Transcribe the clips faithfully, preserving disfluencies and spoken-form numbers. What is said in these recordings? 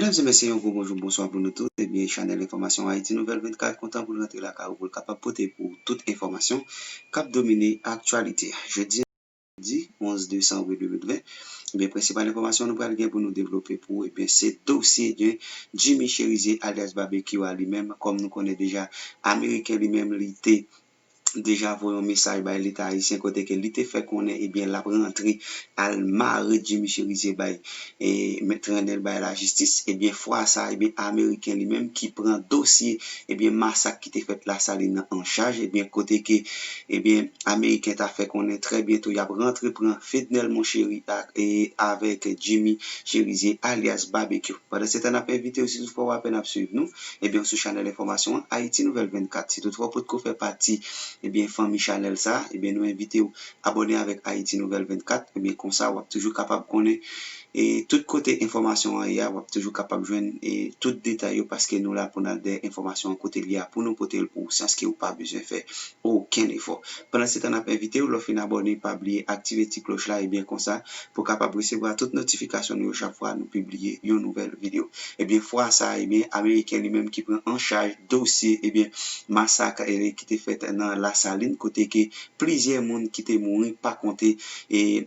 Medam e mesye, yon gwo bonjou, bonswa pou nou tout. Ebyen, chanèl enfòmasyon Ayiti Nouvèl vennkat kontan pou l rantre lakay ou pou l kapab pote pou ou tout enfòmasyon k ap domine aktyalite a. Jodi, jedi onz desanm de mil ven, ebyen, prensipal enfòmasyon nou pral gen pou nou devlope pou ou, ebyen, se dosye, ebyen, Jimmy Chérizier alyas Babekyou a li menm, kòm nou konnen deja, Ameriken li menm, li te deja voye yon mesaj bay Leta ayisyen kote ke li te fè konnen, ebyen, l ap rantre al mare Jimmy Chérizier bay, e, men trennen l bay lajistis. Ebyen, fwa sa, ebyen, Ameriken li menm ki pran dosye, ebyen, masak ki te fèt Lasalin nan an chaj, ebyen, kote ke, ebyen, Ameriken ta fè konnen trè byento y ap rantre pran Fednel Monchéry ak, e, avèk Jimmy Chérizier alyas Babekyou. Pandan se tan, n ap envite w, si toutfwa w apèn ap swiv nou, ebyen, sou chanèl enfòmasyon an, Ayiti Nouvèl vennkat. Si toutfwa w potko fè pati, ebyen, fanmi chanèl sa, ebyen, nou envite w abòne avèk Ayiti Nouvèl vennkat, ebyen, konsa w ap toujou kapab konnen, e, tout kote enfòmasyon an ye a, w ap toujou kapab jwenn, e, tout detay yo, paske nou la pou n al dèyè enfòmasyon an kote l ye a, pou nou pote l pou ou, sans ke ou pa bezwen fè okenn efò. Pandan se tan, n ap envite w, lè w fin abòne, pa bliye aktive ti klòch la, ebyen, konsa, pou w kapab resevwa tout notifikasyon nou yo chak fwa nou pibliye yon nouvèl videyo. Ebyen, fwa sa, ebyen, Ameriken li menm ki pran an chaj dosye, ebyen, masak, e, ki te fèt nan Lasalin, kote ke plizyè moun ki te mouri pa konte, e,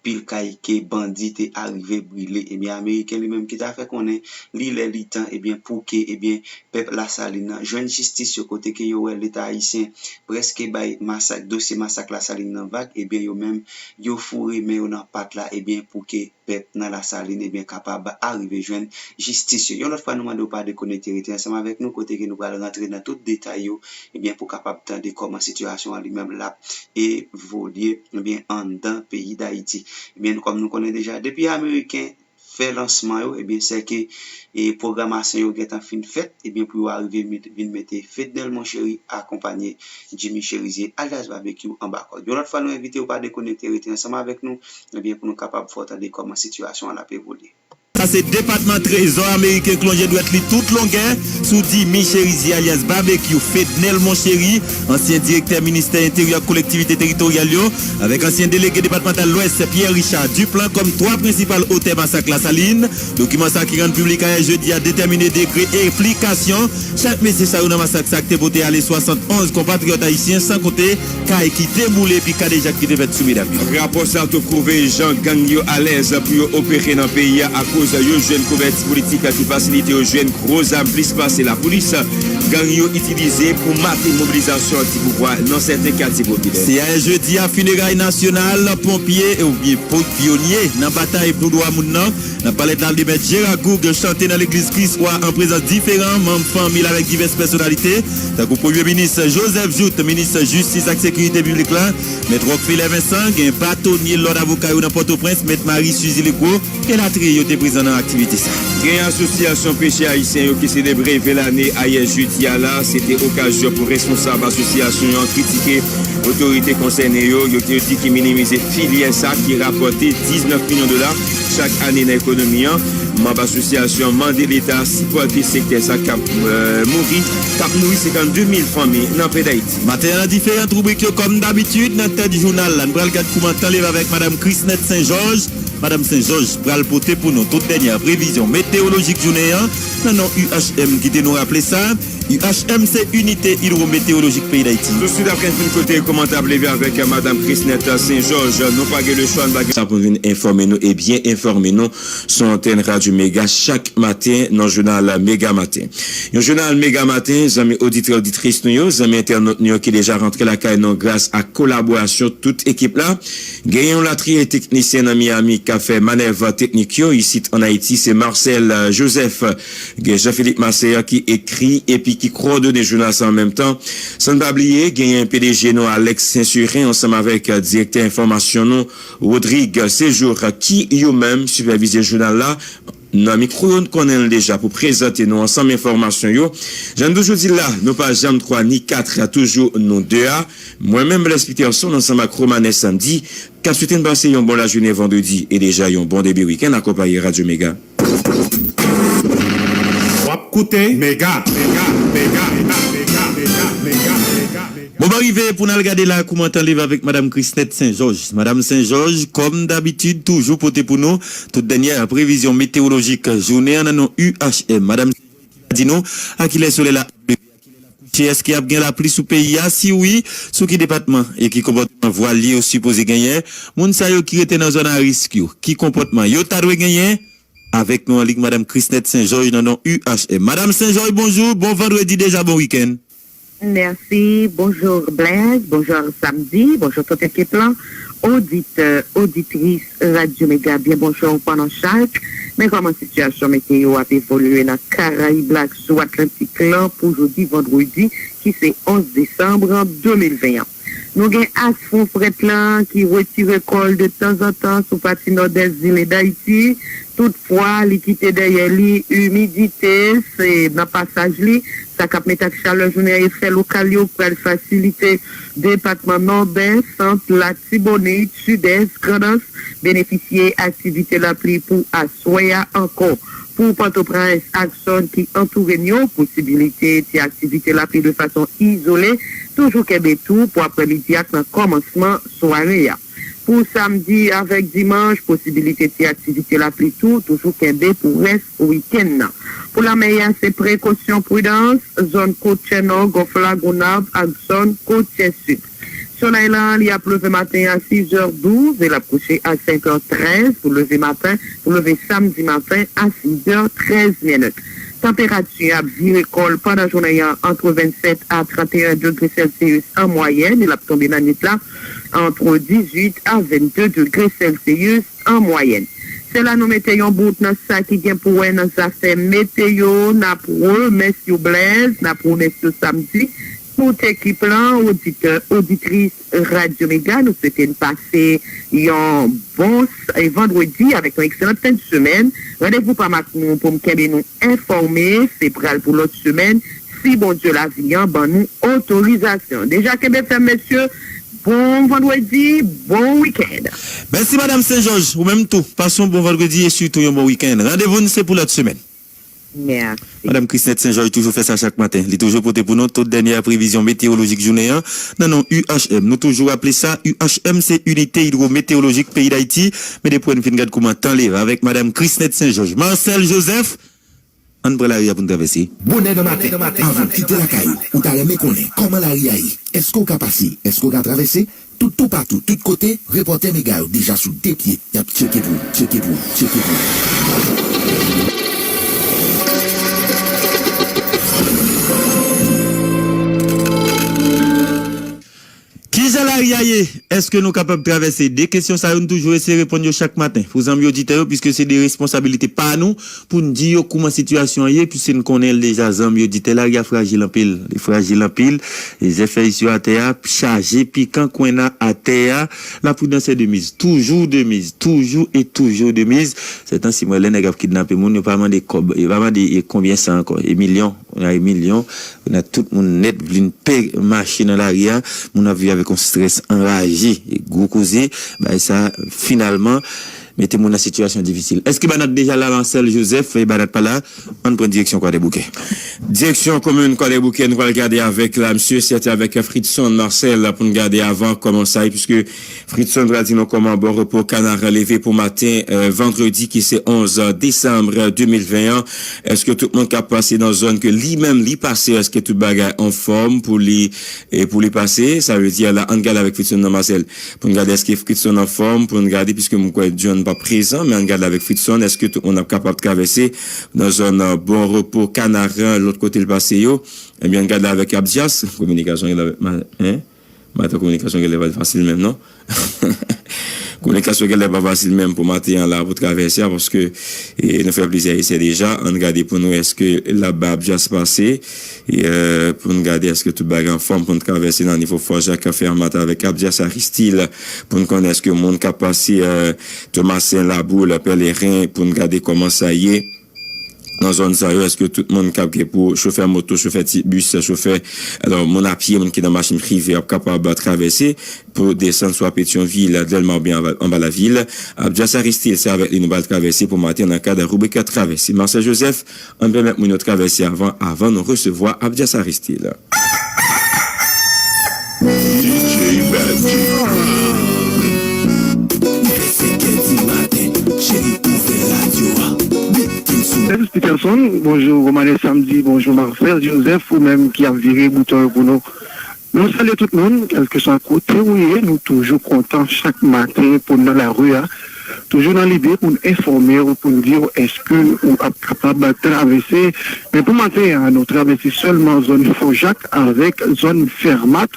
pil kay ke bandi te arive brile. Ebyen, Ameriken li menm ki ta fè konnen li lè li tan, ebyen, pou ke, ebyen, pèp Lasalin nan jwenn jistis yo, kote ke yo wè Leta ayisyen prèske bay masak, dosye masak Lasalin nan vag, ebyen, yo menm, yo foure men yo nan pat la, ebyen, pou ke pèp nan Lasalin, ebyen, kapab arive jwenn jistis yo. Yon lòt fwa, nou mande w pa dekonekte, rete ansanm avèk nou, kote ke nou pral rantre nan tout detay yo, ebyen, pou kapab tande kòman sitiyasyon an li menm l ap evolye, ebyen, anndan peyi Dayiti. Ebyen, kòm nou konnen deja, depi Ameriken fè lansman yo, ebyen, sèke, e, pwogramasyon yo gentan fin fèt, ebyen, pou yo arive met, vin mete Fednel Monchéry akonpanye Jimmy Chérizier, alyas Babekyou, anba kòd. Yon lòt fwa, nou envite w pa dekonekte, rete ansanm avèk nou, ebyen, pou nou kapab fè w tande kòman sitiyasyon an ap evolye. Sa se Depatman Trezò Ameriken k lonje dwèt li tout longè sou Jimmy Chérizier alyas Babekyou, Fednel Monchéry, ansyen direktè Ministè Enteryè ak Kolektivite Teritoryal yo, avèk ansyen delege depatmantal Lwès Pierre Richard Duplan kòm twa prensipal otè masak Lasalin. Dokiman sa ki rann piblik ayè jedi a detèmine degre enplikasyon chak mesye sa yo nan masak sa k te pote ale swasannonz konpatriyòt ayisyen, san konte kay ki te boule epi kadejak ki te fèt sou medam yo. Rapò sa tou pwouve jan gang yo alèz pou yo opere nan peyi a akoz yo jwenn kouvèti politik ki fasilite yo jwenn gwo zam plis pase lapolis. Gang yo itilize pou mate mobilizasyon antipouvwa nan sèten katye popilè. Se ayè jedi a fineray nasyonal ponpye oubyen po-, pyonye nan batay pou dwa moun nan. Nan palèt la, Aldemet Jera Goug chante nan legliz Kris Wa an prezans diferan manm fanmi l avèk divès pèsonalite, tankou Premye Minis Joseph Jouthe, Minis Jistis ak Sekirite Piblik la, Mèt Rockfeller Vincent, gen batonye lòd avoka yo nan Pòtoprens, Mèt Marie Suzy Legros, elatriye yo te prezan nan aktivite sa. Gen asosyasyon pechè ayisyen yo ki selebre ven lane ayè jedi a la, se te okazyon pou responsab asosyasyon yo an kritike otorite konsène yo, yo te di ki minimize filyè sa ki rapòte diznèf milyon dola chak ane nan ekonomi an. Manm asosyasyon an mande Leta sipòte sektè sa k ap, euh, mouri, k ap nouri senkannde mil fanmi nan peyi Dayiti. Maten an, nan diferan ribrik yo, kòm dabitid, nan tèt jounal la, n pral gad kouman tan leve avèk Madanm Chrisnette Saint-Georges. Madanm Saint-Georges pral pote pou nou tout dènyè previzyon metewolojik jounen an, nan non U H M ki te nou raple sa. U H M se Inite Idwometewolojik Peyi Dayiti. Touswit apre n fin koute kòman tan ap leve avèk Madanm Chrisnette Saint-Georges, nou pa gen lechwa, n pa gen sa pou n vin enfòme nou e byen enfòme nou sou antèn Radyo Mega chak maten nan jounal Mega Maten. Yon jounal Mega Maten, zanmi oditè oditris nou yo, zanmi entènot nou yo ki deja rantre lakay nou gras ak kolaborasyon tout ekip la. Genyen yon latriye teknisyen nan Miami k ap fè manèv teknik yo isit ann Ayiti, se Marcel, euh, Joseph. Gen Jean-Philippe Marseillais ki ekri epi ki kowòdone jounal sa an menm tan. San n pa bliye, genyen P D G nou Alex Saint-Surin ansanm avèk, euh, direktè enfòmasyon nou Rodrigue Séjour ki yo menm sipèvize jounal la. Nan mikwo yo, n konnen l deja pou prezante nou ansanm enfòmasyon yo. Jan n toujou di l la, nou pa janm twa ni kat, toujou nou de a. Mwen menm, Blaise Peterson, ansanm ak Romanes Samedi, k ap swete n pase yon bon lajounen vandredi e deja yon bon debi wikenn akonpaye Radyo Mega. W ap koute Mega, Mega, Mega. Moman rive pou n al gade la kouman tan leve avèk Madam Krisnèt Sen Jòj. Madam Sen Jòj, kòm dabitid, toujou pote pou nou tout dènyè previzyon metewolojik jounen an nan non U H M. Madam Sen Jòj ki ka di nou a kilè solèy la ap leve, a kilè l ap kouche, èske ap gen lapli sou peyi a, si wi, sou ki depatman e ki konpòtman vwal yo sipoze genyen. Moun sa yo ki rete nan zòn a risk yo, ki konpòtman yo ta dwe genyen? Avèk nou an lig Madam Krisnèt Sen Jòj nan non U H M. Madam Sen Jòj, bonjou, bon vandredi deja, bon wikenn. Mèsi, bonjou Blaise, bonjou Samdi, bonjou tout ekip lan, oditè, oditris Radyo Mega, byen bonjou pandan chak. Men kòman sitiyasyon meteyo ap evolye nan Karayib la ak sou Atlantik lan pou jodi vandredi ki se onz desanm de mil ven an? Nou gen asfon frèt lan ki retire kò l de tanzantan sou pati nòdès zile Dayiti. Toutfwa, li kite dèyè li imidite se nan pasaj li. Sa k ap met ak chalè jounen an, efè lokal yo pral fasilite depatman Nòdès, Sant, Latibonit, Sidès, Grandans benefisye aktivite lapli pou aswè a ankò. Pou Pòtoprens ak zòn ki antoure n yo, posibilite ti aktivite lapli de fason izole toujou kenbe tou pou aprèmidi ak nan kòmansman sware a. Pou samdi avèk dimanch, posibilite ti aktivite lapli tou toujou kenbe pou rès wikenn nan. Pou lanmè a, se prekosyon, pridans, zòn kotyè nò, Gòf Lagonav ak zòn kotyè sid. Solèy lan, li ap leve maten a sizè douz e l ap kouche a senkè trèz pou leve maten, pou leve samdi maten a sizè trèz minit. Tanperati a ap vire kò l pandan jounen an antre vennsèt a tranteyen degre Celsius an mwayèn e l ap tonbe nan nwit la antre dizuit a vennde degre Celsius an mwayèn. Se la nou mete yon bout nan sa ki gen pou wè nan zafè meteyo. N ap remèsye w Blaise, n ap remèsye w Samdi, tout ekip lan, oditè, oditris Radyo Mega. Nou swete n pase yon bon s- e vandredi avèk yon ekselan fen de semèn. Randevou pa m ak nou pou m kenbe nou enfòme, se pral pou lòt semèn, si Bondye lavi an ban nou otorizasyon. Deja kenbe fèm mesye, bon vandredi, bon wikenn. Mèsi Madam Sen Jòj, ou menm tou, pase yon bon vandredi e sitou yon bon wikenn. Randevou n se pou lòt semèn. Mèsi. Madam Krisnèt Sen Jòj toujou fè sa chak maten. Li toujou pote pou nou tout dènyè previzyon metewolojik jounen an nan non U H M. Nou toujou raple sa, U H M se Inite Idwometewolojik Peyi Dayiti. Men depi n fin gad kouman tan leve avèk Madam Krisnèt Sen Jòj. Marcel Joseph, ann pran lari a pou n travèse. Bonè nan maten, anvan w kite lakay ou, ou ta renmen konnen kòman lari a ye? Èske w ka pase? Èske w ka travèse? Tout toupatou, tout kote, repòtè Mega yo deja sou de pye, y ap tcheke pou ou, tcheke pou ou, tcheke pou ou. Kijan lari a ye? Èske nou kapab travèse? De kesyon sa yo, n toujou eseye reponn yo chak maten pou zanmi oditè yo, piske se de responsabilite pa nou pou n di yo kouman sitiyasyon an ye, piske n konnen l deja, zanmi oditè, lari a frajil anpil. Li frajil anpil. E zèfèy yo atè a, chaje pikan kwenna atè a. La prudence est de mise, toujou de mise, toujou e toujou de mise. Sètansi, m wè lè nèg ap kidnape moun, yo pa mande kòb, yo pa mande e konbyen sa ankò, e milyon, kwenna e milyon, kwenna tout moun nèt vin pè mache nan lari a, moun ap viv avèk yon strès anraje, e gwo koze, bagay sa, finalman, mete moun nan sitiyasyon difisil. Èske Banat deja la, Marcel Joseph? E Banat pa la, ann pran direksyon Kwadèboukè. Direksyon komin Kwadèboukè, nou pral gade avèk la, msye, sèten avèk Fritson Marcel, pou n gade avan kòman sa ye, piske Fritson pral di nou kòman bon repo Kanaran leve pou maten, eh, vandredi ki se onz desanm de mil ven an. Èske tout moun k ap pase nan zòn ke li menm li pase, èske tout bagay anfòm pou li, e pou li pase? Sa vle di la, ann gade avèk Fritson nan, Marcel. Pou n gade èske Fritson anfòm, pou n gade, piske m kwè John pa prezan, men ann gade avèk Fritson, èske tout moun ap kapab travèse nan zòn, eh, bon repo Kanaran, lòt kote l pase yo? Ebyen, ann gade avèk Abdias, kominikasyon gen lè, ma- hein? Maten kominikasyon gen lè pa fasil menm, non? Kominikasyon gen lè pa fasil menm pou maten an la, pou travèse a, paske, e, nou fè plizyè esè deja. Ann gade pou n wè èske l ap bay Abdias pase, e, e, pou n gade èske tout bagay anfòm pou n travèse nan nivo Fò Jak, Fèmat avèk Abdias Aristil, pou n konnen èske moun k ap pase, e, Tomasen, Laboul, Pèleren, pou n gade kòman sa ye. Nan zòn sa yo, èske tout moun k ap gen pou chofè moto, chofè ti bis, chofè, alò, moun a pye, moun ki nan machin prive ap kapab travèse pou desann swa Petyonvil, Dèlma oubyen anba, anba lavil? Abdias Aristil, se avèk li nou pral travèse pou maten nan kad ribrik Travèse. Marcel Joseph, ann pèmèt moun yo travèse avan, avan nou resevwa Abdias Aristil. D J Magic. Depi sèt è di maten, cheri, ouvè radyo a. Beat King sou. James Peterson, bonjou Romanes Samedi, bonjou Marcel Joseph, ou menm ki ap vire bouton yo pou nou. Nou salye tout moun, kèlkeswa kote ou ye, nou toujou kontan chak maten pou n nan lari a. Toujou nan lide pou n enfòme w, pou n di w èske ou ap kapab travèse. Men pou maten an, nou travèse sèlman zòn Fò Jak avèk zòn Fèmat.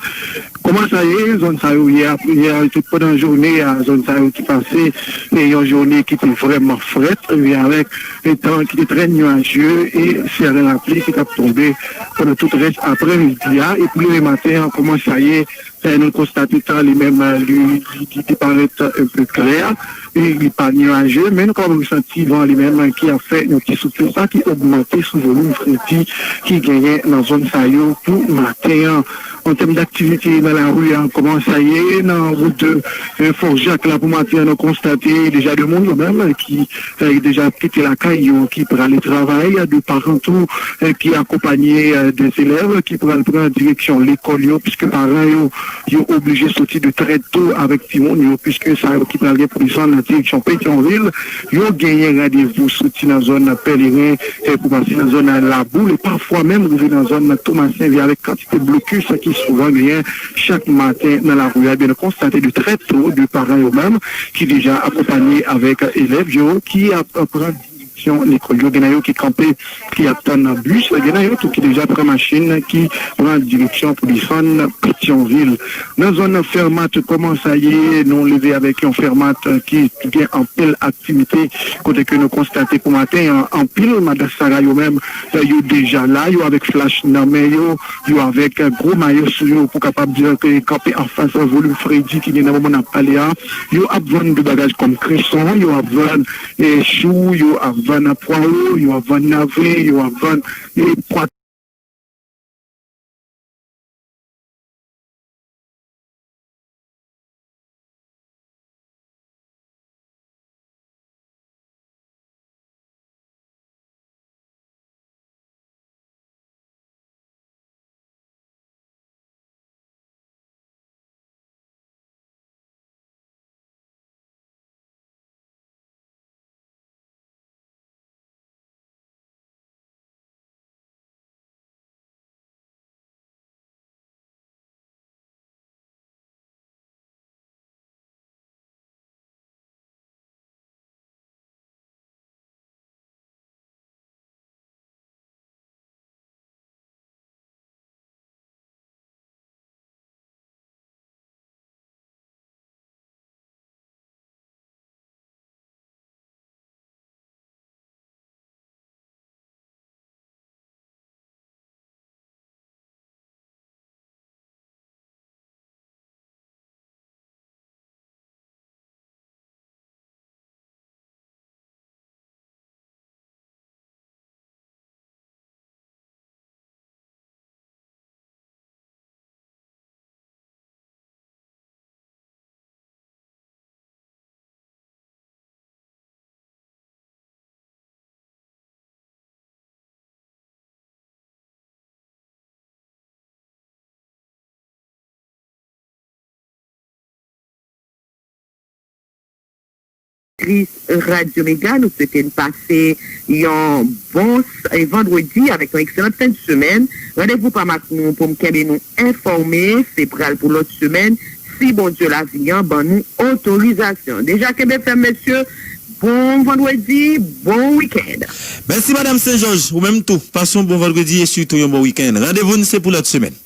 Kòman sa ye? Zòn sa yo yè, yè tout pandan jounen an, zòn sa yo ki pase, e yon jounen ki te vrèman frèt, e avèk e tan ki te trè nyaje e sèren lapli ki t ap tonbe pandan tout rès aprèmidi a. E pou leve maten an, kòman sa ye? E nou konstate tan li menm, li, li, li, li parèt un peu klè. E li pa nyaje, men nou kapab santi van li menm ki ap fè yon ti soufle, sa ki ogmante sou volim fredi ki genyen nan zòn sa yo pou maten an. An tèm daktivite nan lari a, kòman sa ye nan wout de, e, Fò Jak la pou maten an, nou konstate deja de moun yo menm ki, e, deja kite lakay yo, ki prale travay, de paran tou, e, ki akonpanye, e, de zelèv ki pral pran direksyon lekòl yo, piske paran yo, yo oblije soti de trè to avèk timoun yo, piske sa yo ki pral gen pou desann nan direksyon Petyonvil, yo genyen randevou soti nan zòn Pèleren, e, pou pase nan zòn Laboul, e pafwa menm rive nan zòn Tomasen, vye avèk kantite blokis ki souvan genyen chak maten nan lari a. Ebyen, nou konstate de trè to, de paran yo menm ki deja akonpanye avèk elèv yo ki ap pran direksyon lekòl yo. Gen nan yo ki kanpe, ki ap tann bis, gen nan yo tou ki deja pran machin ki pran direksyon pou desann Petyonvil. Nan zòn Fèmat, kòman sa ye? Nou leve avèk yon Fèmat ki gen anpil aktivite, kote ke nou konstate pou maten an, anpil madan Sara yo menm, yo deja la, yo avèk flach nan men yo, yo avèk gwo mayo sou yo, pou kapab di ke kanpe anfas volim fredi ki gen nan moman n ap pale a. Yo ap vann de bagaj kòm kreson, yo ap vann, e, chou, yo ap vann pwawo, yo ap vann nave, yo ap vann, e, pwa Tris Radyo Mega, nou swete n pase yon bon s-, e, vandredi avèk yon ekselant fen de semèn. Randevou pa m ak nou pou m kenbe nou enfòme, se pral pou lòt semèn, si Bondye lavi an ban nou otorizasyon. Deja kenbe fèm, mesye, bon vandredi, bon wikenn. Mèsi, Madam Sen Jòj. Ou menm tou. Pase yon bon vandredi e sitou yon bon wikenn. Randevou n se pou lòt semèn.